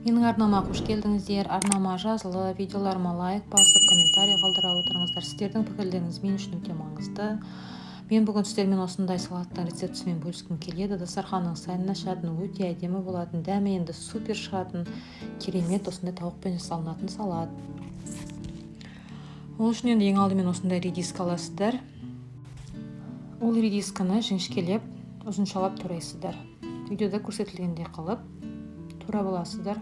Менің арнама қош келдіңіздер. Арнама жазылып, видеоларыма лайк басып, комментарий қалдыра отырыңыздар. Сіздердің пікірлеріңіз мен үшін өте маңызды. Мен бүгін сіздермен осындай салаттың рецептісімен бөліскім келеді. Дастарханның сәнін ашатын, өте әдемі болатын, дәмі енді супер шығатын, керемет осындай тауықпен жасалынатын салат. Ол үшін енді ең алдымен осындай редиска аласыздар. Ол редисканы жіңішкелеп, ұзыншалап турайсыздар. Видеода көрсетілгендей қылып турап аласыздар.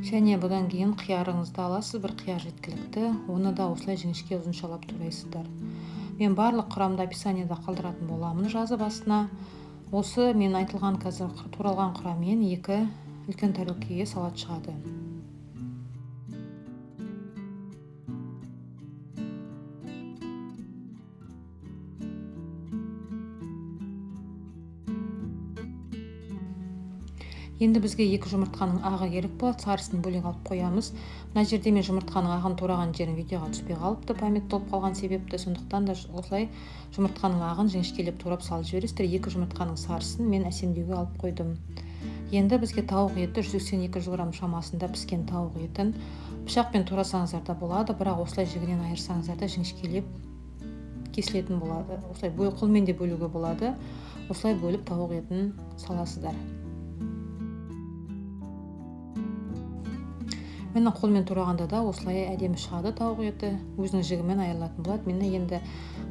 Және бұдан кейін қиярыңызды аласыз, бір қияр жеткілікті. Оны да осылай жіңішке ұзыншалап турайсыздар. Мен барлық құрамды описаниеда қалдыратын боламын, жазып астына. Осы мен айтылған қазір туралған құраммен 2 үлкен тарелкеге салат шығады. Енді бізге 2 жұмыртқаның ағы керек болады, сарысын бөлек алып қоямыз. Мына жерде мен жұмыртқаның ағын тураған жерім видеоға түспей қалыпты, память толып қалған себепті. Сондықтан да осылай жұмыртқаның ағын жіңішкелеп турап салып жібересіздер. 2 жұмыртқаның сарысын мен әсемдеуге алып қойдым. Енді бізге тауық еті 182 грамм шамасында піскен тауық етін пышақпен турасаңыздар да болады, бірақ осылай жігінен айырсаңыздар да жіңішкелеп кесілетін болады. Осылай қолмен де бөлуге болады. Осылай бөліп тауық етін саласыздар. Мені қолмен турағанда да осылай әдемі шығады тауық еті, өзінің жігімен айырылатын болады. Мені енді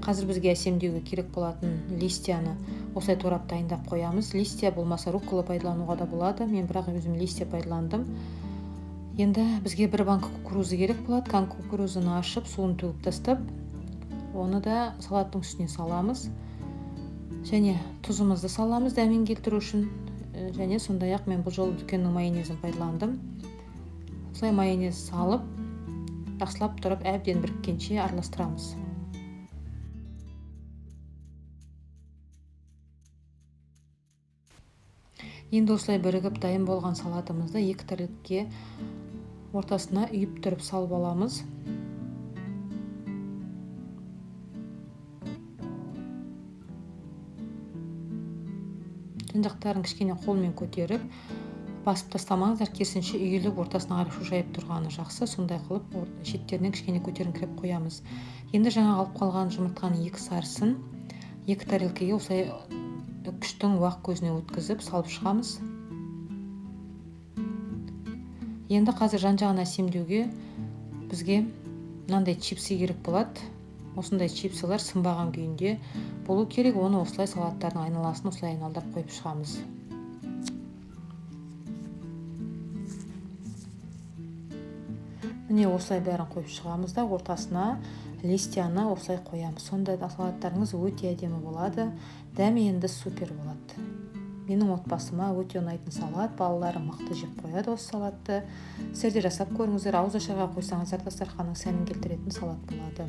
қазір бізге әсемдеуге керек болатын листьяны осылай турап дайындап қоямыз. Листья болмаса руккола пайдалануға да болады. Мен бірақ өзім листья пайдаландым. Енді бізге бір банка кукурузы керек болады. Кукурузаны ашып, суын төгіп тастап, оны да салаттың үстіне саламыз. Және тұзымызды саламыз дәмін келтіру үшін. Және сондай-ақ мен бұл жолы дүкеннің майонезін пайдаландым. Осылай майонез салып, жақсылап тұрып әбден біріккенше араластырамыз. Енді осылай бірігіп дайын болған салатымызды 2 тарелкеге ортасына үйіп тұрып салып аламыз. Жан-жақтарын кішкене қолмен көтеріп, басып тастамаңыздар, керісінше үйіліп ортасына қарай шошайып тұрғаны жақсы. Сондай қылып шеттерінен кішкене көтеріңкіреп қоямыз. Енді жаңа алып қалған жұмыртқаның 2 сарысын 2 тарелкеге осылай күштің уақ көзіне өткізіп салып шығамыз. Енді қазір жан-жағын әсемдеуге бізге мынандай чипсы керек болады. Осындай чипсылар сынбаған күйінде болу керек. Оны осылай салаттардың айналасын осылай айналдырып қойып шығамыз. Міне осылай бәрін қойып шығамыз да, ортасына листьяны осылай қоямыз. Сонда да салаттарыңыз өте әдемі болады, дәмі енді супер болады. Менің отбасыма өте ұнайтын салат, балаларым мықты жеп қояды осы салатты. Сіздер де жасап көріңіздер, ауыз ашарға қойсаңыздар дастарханның сәнін келтіретін салат болады.